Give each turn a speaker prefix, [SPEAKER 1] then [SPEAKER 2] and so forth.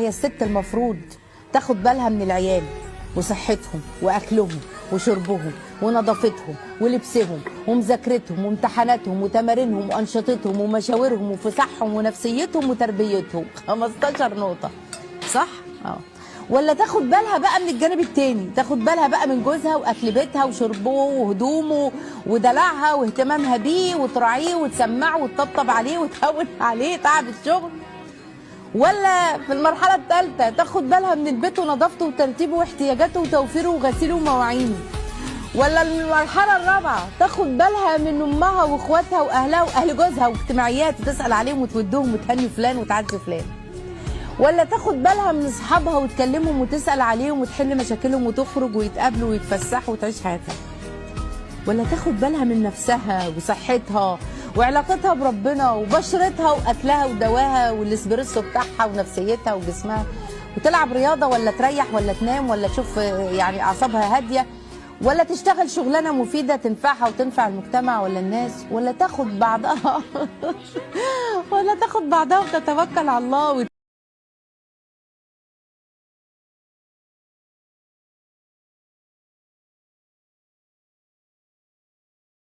[SPEAKER 1] هي الست المفروض تاخد بالها من العيال وصحتهم واكلهم وشربهم ونظافتهم ولبسهم ومذاكرتهم وامتحاناتهم وتمارينهم وانشطتهم ومشاورهم وفسحهم ونفسيتهم وتربيتهم. 15 نقطة، صح؟ اه. ولا تاخد بالها بقى من الجانب التاني، تاخد بالها بقى من جوزها واكل بيتها وشربه وهدومه ودلعها واهتمامها بيه وتراعيه وتسمعه وتطبطب عليه وتهون عليه تعب الشغل. ولا في المرحلة الثالثة تاخد بالها من البيت ونظافته وترتيبه واحتياجاته وتوفيره وغسيله ومواعينه. ولا المرحلة الرابعة تاخد بالها من امها واخواتها واهلها واهل جوزها واجتماعيات، وتسال عليهم وتودهم وتهني فلان وتعدي فلان. ولا تاخد بالها من اصحابها وتكلمهم وتسال عليهم وتحل مشاكلهم وتخرج ويتقابلوا ويتفسحوا وتعيش حياتها. ولا تاخد بالها من نفسها وصحتها وعلاقتها بربنا وبشرتها واكلها ودواها والاسبريسو بتاعها ونفسيتها وجسمها، وتلعب رياضة ولا تريح ولا تنام ولا تشوف يعني اعصابها هادية، ولا تشتغل شغلانة مفيدة تنفعها وتنفع المجتمع ولا الناس، ولا تاخد بعضها ولا تاخد بعضها وتتوكل على الله.